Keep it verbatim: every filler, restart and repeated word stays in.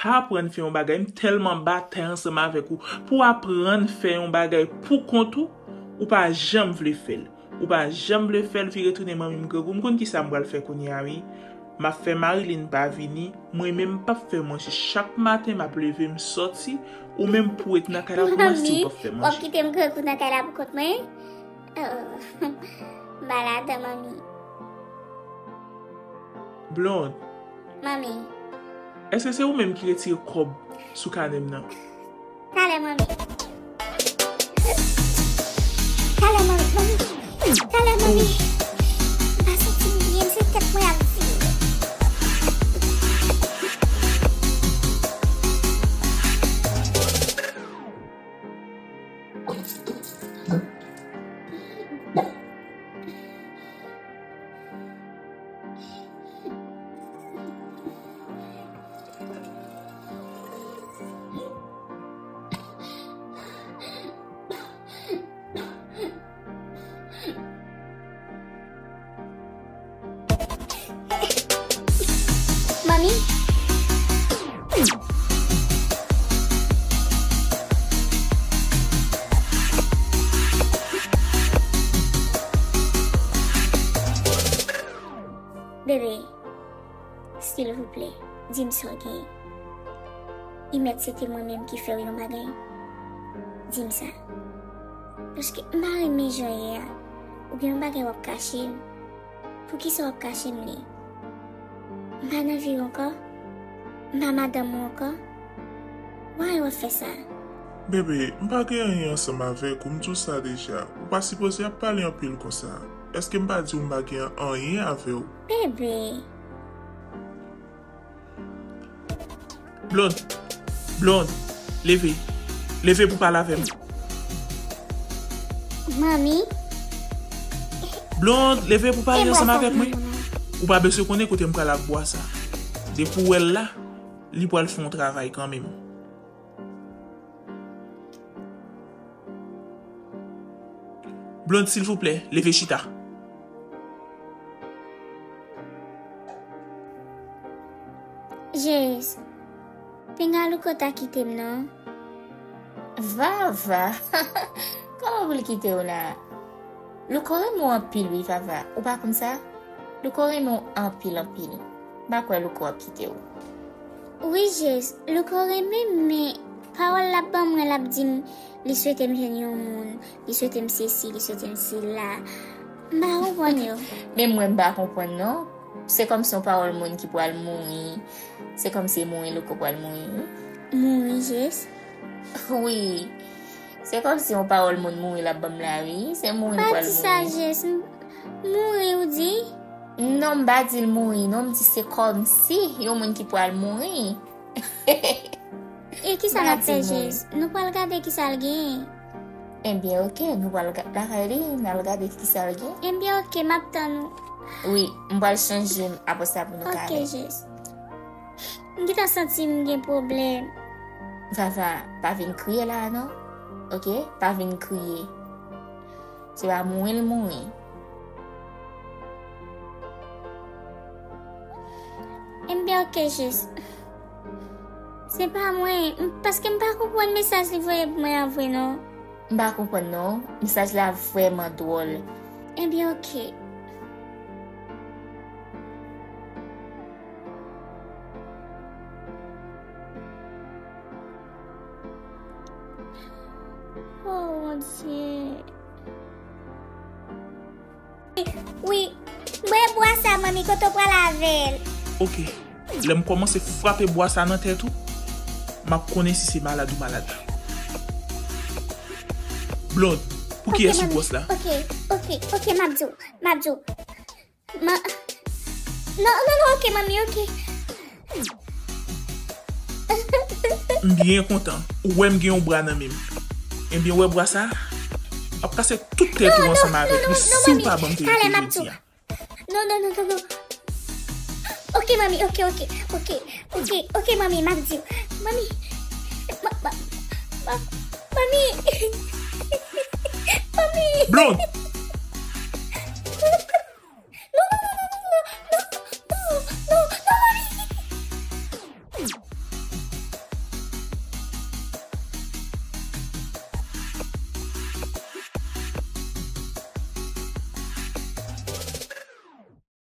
ka aprann fè yon bagay, m tèlman batay ansanm avèk ou pou w aprann fè yon bagay pou kont ou, ou pa janm vle fè l. Ou pa janm vle fè l, vire tounen manmi m grangou. M konn kisa m pral fè kounye a, wi. M ap fè Marilyn pa vini, mwen menm m p ap fè manje. Chak maten m ap leve, m sòti, ou menm pou ret nan kay la pou mwen si ou p ap fè manje. Manmi, w ap kite m grangou nan kay la pou kont mwen? Oh, m pa ladan, manmi. Blonde. Manmi. Èske se ou menm ki retire kòb sou kanè m nan? Talè, manmi. Talè, manmi, manmi. Talè, manmi. M pa santi m byen, se tèt mwen ap vire. Manmi. Bebe, silvouplè, di m sa w genyen. Imèt se te mwen menm ki fè w yon bagay. Di m sa. Paske m pa renmen jan w ye a. Ou gen yon bagay w ap kache m. Poukisa w ap kache m li? M pa nan vi w ankò? M pa madanm ou ankò? Why w ap fè sa? Bebe, m pa gen anyen ansanm avèk ou, m di w sa deja. Ou pa sipoze ap pale anpil konsa. Èske m pa di w m pa gen anyen avè w? Bebe. Blonde, Blonde, leve. Leve pou pale avè m. Manmi. Blonde, leve pou pale ansanm avèk mwen. Ou pa bezwen konnen kote m pral ak bwa sa. Depi w wè l la, li pral fè yon travay kanmenm. Blonde, silvouplè, leve chita. Jez, pinga Louko ta kite m non. Vava, kòman pou l kite w la? Louko renmen w anpil wi, Vava. Ou pa konn sa? Louko renmen w anpil, anpil. M pa kwè Louko ap kite w. Wi, Jez, Louko renmen m, men pawòl l ap ban mwen, l ap di m li swete m jwenn yon moun, li swete m sesi, li swete m sela. M pa konprann yo. Men mwen m pa konprann non. Se kòmsi yon pawòl moun ki pral mouri. Se kòmsi mouri Louko pral mouri wi. Mouri, Jez? Wi. Se kòmsi yon pawòl moun mouri l ap ban m la wi. Se mouri l pral mouri. Pa di sa, Jez. M-, mouri, ou di? Non, m pa di l mouri. Non, m di se kòmsi yon moun ki pral mouri. E kisa n ap fè, Jez? Nou pral gade kisa l genyen. Ebyen, oke, nou pral ga-, lakay li, n al gade kisa l gen. Ebyen, oke, m ap tann ou. Wi, m pral chanje m apre sa pou nou kale. Oke, Jez. M gentan santi m gen pwoblèm. Vava, pa vin kriye la a non. Oke? Pa vin kriye. Se pa mouri l mouri. Ebyen, oke, Jez. Se pa mwen, m-, paske m pa konprann mesaj li voye pou mwen an vre non. M pa konprann non. Mesaj la vrèman dwòl. Ebyen, oke. Oh, Bondye. Wi, bwè bwa sa, manmi, kote w pral avè l? Oke. Lè m kòmanse frape bwa sa nan tèt ou, m ap konnen si se malad ou malad. Blonde, pou kiyès ou gwòs la? Oke, oke, oke, m ap di w, m ap di w. Ma-, non, non, non, oke, manmi, oke. M byen kontan. Ou wè m gen yon bra nan men m. Ebyen, ou wè bra sa a? M ap kase tout tèt ou ansanm avèk li si w pa ban m verite jodi a. Non, non, non, non, non. Oke, manmi, oke, oke, oke, oke, oke, manmi, m ap di w. Manmi, ma-, ma-, ma-, manmi, manmi. Blonde,